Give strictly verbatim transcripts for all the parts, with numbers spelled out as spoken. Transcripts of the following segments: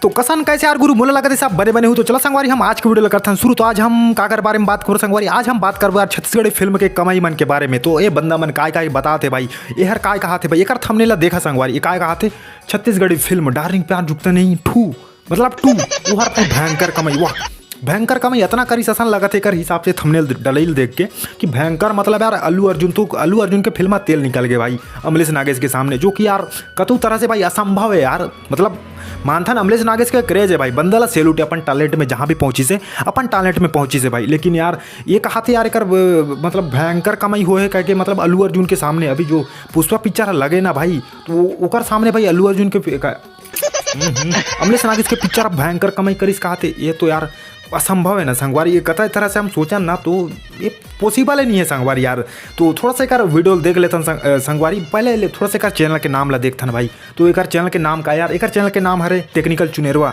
तो कसन कैसे यार गुरु, मोला लगत हे सब बने बने हो। तो चला संगवारी, हम आज के वीडियो ला करथन शुरू। तो आज हम काकर बारे में बात करबो संगवारी? आज हम बात करबो यार छत्तीसगढ़ी फिल्म के कमाई मन के बारे में। तो ये बंदा मन काय काय बतात हे भाई, ये हर काय कहात हे भाई, एकर थंबनेल ला देखा संगवारी, ये काय कहात हे, छत्तीसगढ़ी फिल्म डार्लिंग प्यार झुकता नहीं टू, मतलब टू, वो हर भाई भयंकर कमाई, वाह भयंकर कमाई इतना करिस असन लगत हे। एकर हिसाब से थंबनेल डलैल देख के कि भयंकर, मतलब यार अल्लू अर्जुन तो, अल्लू अर्जुन के फिल्म तेल निकल गए भाई अमलेश नागेश के सामने, जो कि यार कतौ तरह से भाई असंभव है यार। मतलब मानथन अमलेश नागेश का क्रेज है भाई, बंदा ला सैल्यूट है अपन टैलेंट में, जहाँ भी पहुँचिस हे अपन टैलेंट में पहुँचिस हे भाई। लेकिन यार ये कहात हे यार एकर, अ, मतलब भयंकर कमाई होए हे कह के, मतलब अल्लू अर्जुन के सामने अभी जो पुष्पा पिक्चर लगे ना भाई, तो ओकर सामने भाई अल्लू अर्जुन के फि-, का, हम्म, हम्म, अमलेश नागेश के पिक्चर अब भयंकर कमाई करिस कहात हे, ये तो यार असंभव है ना संगवारी, ये कतई तरह से हम सोचन ना तो ये पॉसिबल ही नहीं है संगवारी यार। तो थोड़ा सा एकर वीडियो देख लेथन संग-, अ, संगवारी, पहले ले थोड़ा सा एकर चैनल के नाम ला देखथन भाई। तो एकर चैनल के नाम का यार, एकर चैनल के नाम हरे टेक्निकल चुनेरवा,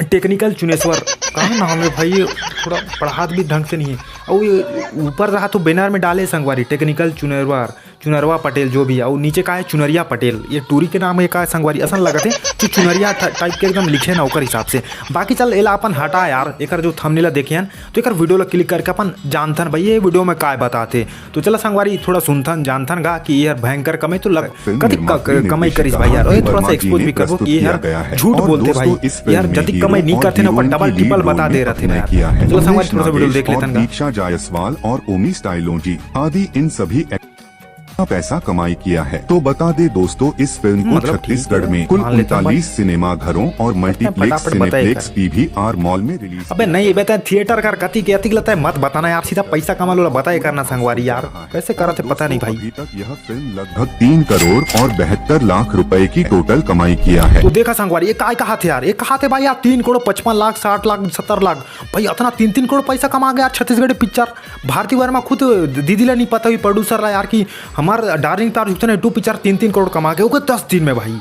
टेक्निकल चुनेश्वर, का नाम है भाई, ये थोड़ा पढ़ात भी ढंग से नहीं है। और ये ऊपर रहा तो बैनर में डाले संगवारी, टेक्निकल चुनेरवा, चुनरवा पटेल जो भी है, और नीचे का है चुनरिया पटेल, ये टूरी के नाम है का संगवारी, असन लगत हे जो चुनरिया टा-, टाइप के एकदम लिखे ना ओकर हिसाब से। बाकी चल एला अपन हटा यार, एकर जो थंबनेल ला देखे हन तो एकर वीडियो ला क्लिक करके अपन जानथन भाई ये वीडियो में काय बतात हे। तो चला संगवारी थोड़ा सुनथन जानथन गा कि ये हर भयंकर कमाई तो लग, फिल्म कतिक निर्माता क-, कमाई निर्देशक करिस भाई यार, और ये थोड़ा सा वर्मा जी एक्सपोज ने भी करबो प्रस्तुत कि ये किया हर गया है। झूठ और बोलथे दोस्तों, भाई, इस ये हर फिल्म में जतिक हीरो कमाई नहीं और करथे ना, ओकर हीरोइन डबल के लिए ट्रिपल हीरो बता ने दे रहथे ना अभिनय यार। किया है। चलो संगवारी उमेश थोड़ा सा वीडियो नागेश देख और लेथन गा। दीक्षा जायसवाल और ओमी स्टाइलोजी आदि इन सभी एक्टर पैसा कमाई किया है। तो बता दे दोस्तों, इस फिल्म को मतलब ठीक छत्तीसगढ़ है, में कुल मान लेता हूँ भाई। उनतालीस सिनेमा घरों और मल्टीप्लेक्स, पटापट बताए सिनेप्लेक्स, कर। पीवीआर मॉल में रिलीज अबे किया नहीं, गया। बेटा थिएटर कर कति के अतिक लगता है मत बताना यार, सीधा पैसा कमा लो, बताए करना संगवारी यार, कैसे करत हे पता नहीं भाई। अभी तक यह फिल्म लगभग तीन करोड़ और बहत्तर लाख रुपए की टोटल कमाई किया है। तो देखा संगवारी, ये काय कहात हे यार, ये कहात हे भाई यार, तीन करोड़ पचपन लाख, साठ लाख, सत्तर लाख, भाई इतना तीन तीन करोड़ पैसा कमा गया यार छत्तीसगढ़ी पिक्चर। भारती वर्मा खुद दीदी ला नहीं पता हुई प्रोड्यूसर ला यार कि हमार डार्लिंग प्यार झुकता नहीं टू पिक्चर तीन तीन करोड़ कमा गए ओके दस दिन में भाई।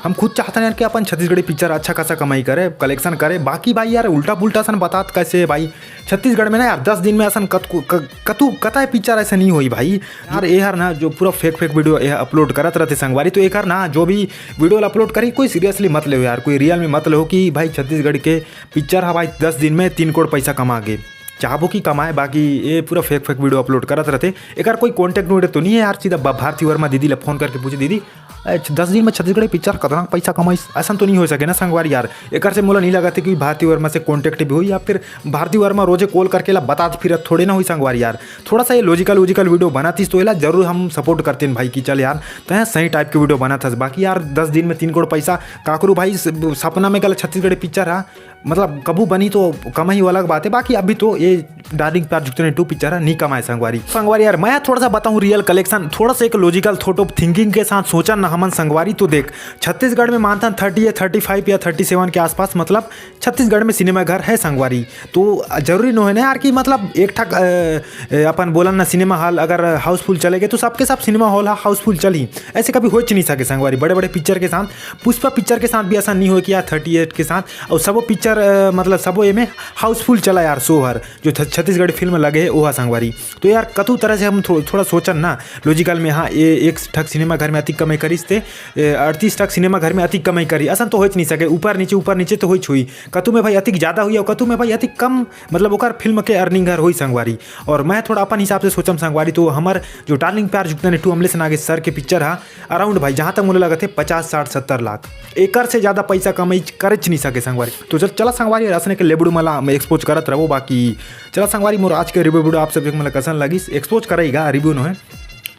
हम खुद चाहथन यार कि अपन छत्तीसगढ़ी पिक्चर अच्छा खासा कमाई करे, कलेक्शन करे। बाकी भाई यार उल्टा पुल्टा सन बतात कैसे हे भाई, छत्तीसगढ़ में ना यार दस दिन में असन कत-, क-, कतू कतई पिक्चर ऐसे नहीं होई भाई। यार ये हर ना जो पूरा फेक फेक वीडियो ये अपलोड करत रहथे संगवारी, तो एकर ना जो भी वीडियो अपलोड करी कोई सीरियसली मत लेहो यार, कोई रियल में मत लेहो कि भाई छत्तीसगढ़ के पिक्चर ह भाई दस दिन में तीन करोड़ पैसा कमा गे। चाहबो कि कमाए, बाकी ये पूरा फेक फेक वीडियो अपलोड करत रहथे। एकर कोई कॉन्टैक्ट वॉन्टैक्ट तो नहीं है यार, सीधा ब-, भारती वर्मा दीदी ला फोन करके पूछे, "दीदी, ए, छ-, दस दिन में छत्तीसगढ़ी पिक्चर कतना पैसा कमाइस?" असन तो नहीं हो सके ना संगवारी यार। एकर से मोला नहीं लगत हे कि भारती वर्मा से कॉन्टैक्ट भी होई या फिर भारती वर्मा रोजे कॉल करके ला बतात फिरत थोड़े ना होई संगवारी यार। थोड़ा सा ये लॉजिकल वॉजिकल वीडियो बनातीस तो एला जरूर हम सपोर्ट करतेन भाई कि चल यार, तैं सही टाइप के वीडियो बनात हस। बाकी यार दस दिन में तीन करोड़ पैसा काकरू भाई स-, सपना में गल छत्तीसगढ़ी पिक्चर हा, मतलब कभू बनी तो कमाई वो अलग बात है। बाकी अभी तो ये डार्लिंग प्यार झुकता नहीं टू पिक्चर है, नहीं कमाए संगवारी। संगवारी यार मैं थोड़ा सा बताऊं रियल कलेक्शन, थोड़ा सा एक लॉजिकल थॉट ऑफ थिंकिंग के साथ सोचा ना हमन संगवारी। तो देख छत्तीसगढ़ में मानथन थर्टी या थर्टी फाइव या थर्टी सेवन के आसपास, मतलब छत्तीसगढ़ में सिनेमा घर है संगवारी। तो जरूरी नो है ना यार कि मतलब एक ठक, अ, अ, अपन बोलन ना सिनेमा हॉल अगर हाउसफुल चले गए तो सबके सब सिनेमा हॉल हा हाउसफुल चली, ऐसे कभी हो नहीं सके संगवारी। बड़े बड़े पिक्चर के साथ, पुष्पा पिक्चर के साथ भी ऐसा नहीं हो कि यार थर्टी एट के साथ और सबो पिक्चर, अ, मतलब सबो एमे हाउसफुल चला यार शो हर जो छ-, छत्तीसगढ़ी फिल्म लगे है वो हा संगवारी। तो यार कतू तरह से हम थो-, थोड़ा सोचन ना लॉजिकल में, हाँ ये एक ठक सिनेमा घर में अतिक कमाई करिस ते, ए, अड़तीस ठक सिनेमा घर में अतिक कमाई करी, असन तो होच नहीं सके। ऊपर नीचे ऊपर नीचे तो होच हुई, कतू में भाई अतिक ज़्यादा हुई और कतू में भाई अतिक कम, मतलब ओकर फिल्म के अर्निंग हर होई संगवारी। और मैं थोड़ा अपन हिसाब से सोचम संगवारी, तो हमर जो डार्लिंग प्यार झुकता नहीं टू अमलेश नागेश सर के पिक्चर हा अराउंड भाई जहाँ तक मुझे लगत हे पचास साठ सत्तर लाख, एकर से ज़्यादा पैसा कमाई करेच नहीं सके संगवारी। तो चल चला संगवारी, असने के लेबड़ू मला मैं एक्सपोज करत रहो। बाकी चला संगवारी, मोर आज के रिव्यू वीडियो आप सब एक मला कसन लगिस, एक्सपोज करेगा रिव्यू नो है।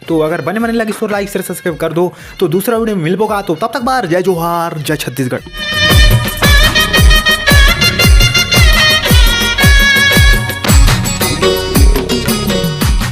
तो अगर बने बने लगिस तो लाइक शेयर सब्सक्राइब कर दो। तो दूसरा वीडियो में मिलबो का, तो तब तक बार जय जोहार, जय छत्तीसगढ़।